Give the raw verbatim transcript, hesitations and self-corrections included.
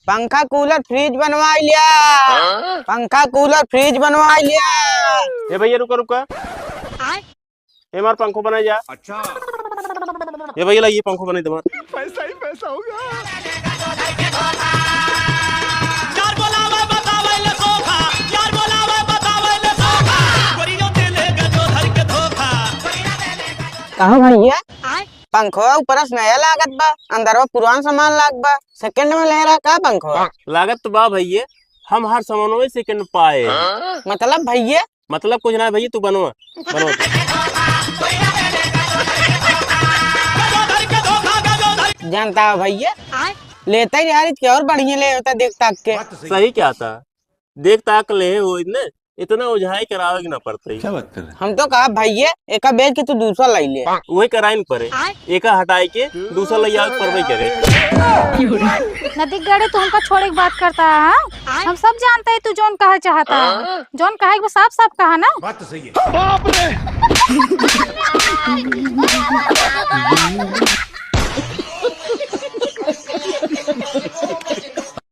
पंखा, कूलर, फ्रिज बनवाइ लिया। हाँ? पंखा, कूलर, फ्रिज बनवाइ लिया। ए भइया, रुका, रुका। आय? ए, हमार पंखो बनाइ जा। अच्छा। ए भइया, ला, ये पंखो बनाइ दे हमार। पैसा ही पैसा होगा। कहो भइया, आय? पंखवा ऊपरा से नया लागत बा, अंदरवा पुरान सामान लाग बा। सेकंड में ले रहा का पंखवा? लागत तो बा भइये, हम हर सामानवे सेकंड पाए। मतलब भइये? मतलब कुछ ना भइये, तू बनवा, बनवा तू। जानता हो भइये, लेता ही यार, इसके और बढ़िया ले होता देख ताक के। सही क्या था? देख ताक ले हो इतने, इतना उझाई करावे के ना पड़ते। क्या बात कर रहे हैं? हम तो कहा भइये, एका बेच के तू दूसरा लाई ले। वही कराइन पड़े, एका हटाई के दूसरा लाई आवे पड़बे करे। नदी गड़े तू हमका छोड़े के बात करता है, हाँ? हम सब जानते हैं तू जौन कहे चाहता है, जौन कहे के बा साफ साफ कहा ना। बात तो सही है। बाप रे,